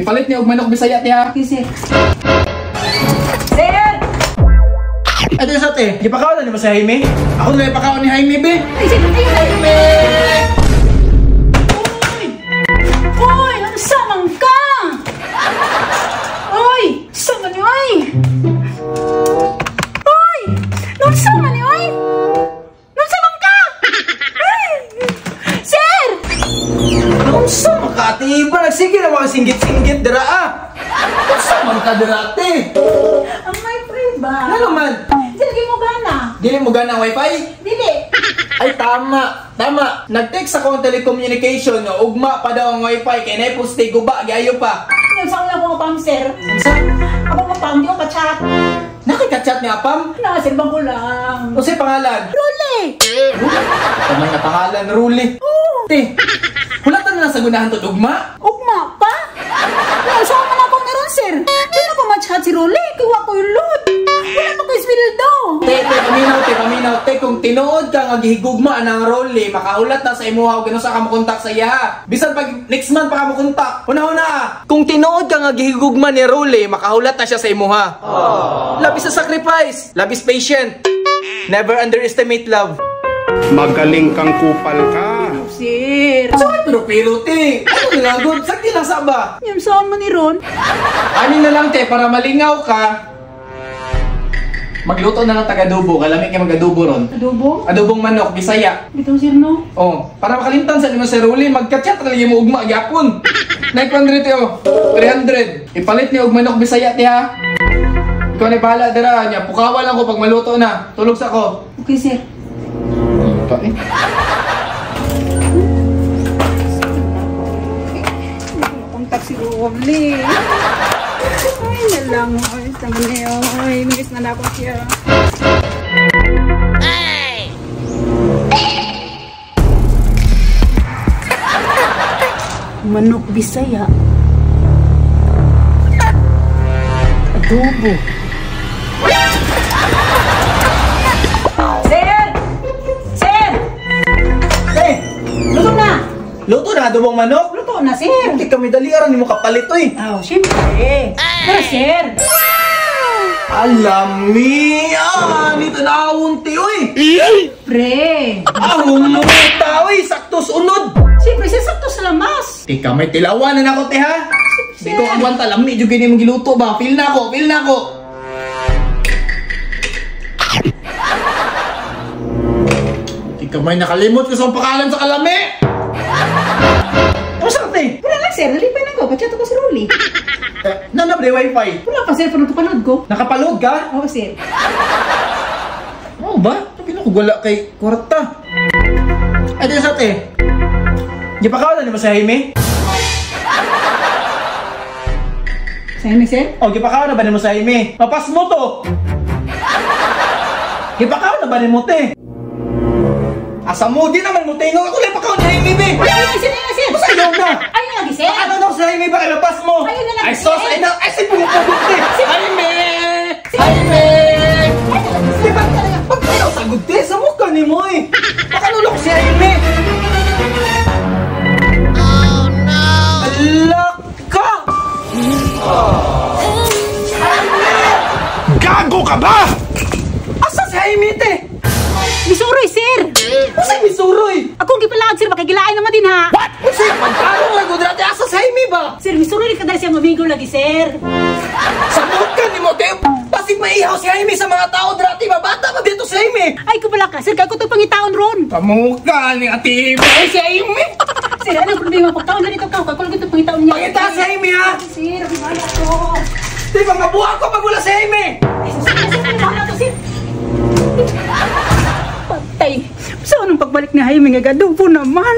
Ipalit niya og manok Bisaya tiha. Okay, sir. Sir! Ay, di sa te, gipakaon na ni mo si Jaime? Ako na ipakaon ni Jaime be. Ay, sir! Ay, Jaime! Uy! Uy! Ang samang ka! Uy! Sama niyo ay! Uy! Nung sama niyo ay! Nung samang ka! Ay! Sir! Nung sama ka, ate Iba, nagsige na mga singgit-singgit, dira ah! Nung sama ka, dira ate! Ang may free ba? Ano man? Dili mo gana. Dili mo gana ang wifi? Dili. Ay, tama! Tama! Nag-text ako ang telecommunication nga ugma pa daw ang wifi kay naiposte guba, giayo pa. Yung sa una ko nga pam, sir. Sa? Ako nga pam, di ko pa-chat. Nakika-chat ni Apam? Na, sir, bang ko lang. O sa'yo pangalan? Ruli! Tama nga pangalan, Ruli. Oo. Te, hulatan na lang sa gunahan to, ugma? Ugma pa? Yung sa man ako meron, sir. Di na ko ma-chat si Ruli. Kuha ko yung load. Wala pa ko iswildo. Te, te, paminaw, te, paminaw, te, kung tinuod ka nga gihigugma ang Ruli, makahulat na sa imuha o gano'n sa ka mokontak sa iya. Bisan pag next month pa ka mokontak. Una-una, kung tinuod ka nga gihigugma ni Ruli, makahulat na siya sa imuha. Labis sa sacrifice, labis patient. Never underestimate love. Magaling kang kupal ka. Sir. So, pero te, ano nilagod? Sakti lang sa ba? Yung saan mo ni Ron? Ani na lang te, para malingaw ka. Magluto na lang taga-adobo, kalami kay mag-adobo ron. Adobo? Adobong manok, Bisaya. Bitaw, sir, no? Oh, para makalimtan sa nimo si Ruli, magka-chat ra lagi mo ugma gyapon. 900 oh, 300. Ipalit ni og manok Bisaya ti ha. Ikaw na bahala dira nya. Pukawa lang ko pag maluto na. Tulog sa ko. Okay, sir. Pa eh. Kontak si Ruli. Ay, nalang. Ay, tama na yun. Ay, miss na na ako siya. Manok Bisaya. Adobo. Sir! Sir! Eh, Luto na! luto na adobong manok? Luto na, sir! Hindi kami dali aron nimo kapalit oy. Oh, siyempre. Pero, sir! Alami! Ah, dito na unti oy. Pre! Ah, humuta oy, sakto unod. Siyempre, sir, sakto sa lamas. Tika may tilawan na nako te ha. Di ko agwanta lami jud gini mong giluto ba. Feel na ako, feel na ako. Tika may nakalimot ko sa pakalan sa kalami. Kumusta ka te? Wala lang, sir. Nalipay na ko. Pachat ko si Ruli. Eh, nana ba wifi? Wala pa, sir. Pero nagpapanood ko. Nakapaload ka? Oo, sir. Oo ba? Sabi na ko wala kay kwarta. Ay, di sa te. Gipakaon na ni mo si Jaime? Sa Jaime, sir? O, gipakaon na ba ni mo si Jaime? Mapas mo to! Gipakaon na ba ni mo te? Asa mo, di naman mo tingo. Ako lang pakaon ni Jaime, be! Ay, sir! Ay, sir! Basta ikaw na! Ay, lagi, sir! Ano daw si Jaime ba? Mapas mo! Ayun na lang, Ay, sos! sir. Ay, na! Ay, si pumupugot te! Jaime! Jaime! Di ba? Pagpayaw sagot te! Sa mukha ni mo eh! Pakanulok si Jaime! Oh no! Alak ka! Jaime! Gago ka ba? Asa si Jaime te? Misuroy, sir! Usay misuroy! Akong gipalag, sir. Makigilain naman din, ha? What? Usay pagtarong lang gud ate asa si Jaime ba? Sir, misuroy ka dahil siya mamigo lagi, sir. Sa mukha ni mo te! Basig maihaw si Jaime sa mga tao drati mabata pa dito si Jaime! Ay, kubala ka, sir. Kaya ko ito pangitaon ron. Sa mukha ni Ate Iba si Jaime. Sir, anong problema? Pagtaon na dito ka. Kaya ko lang ito pangitaon niya. Pangita si Jaime ha! Sir, bahala ko. Di ba mabuha ko pag wala si Jaime? Ay, sir, sir, sir, bahala to, sir. Patay. Saan ang pagbalik ni Jaime nga gadubo naman?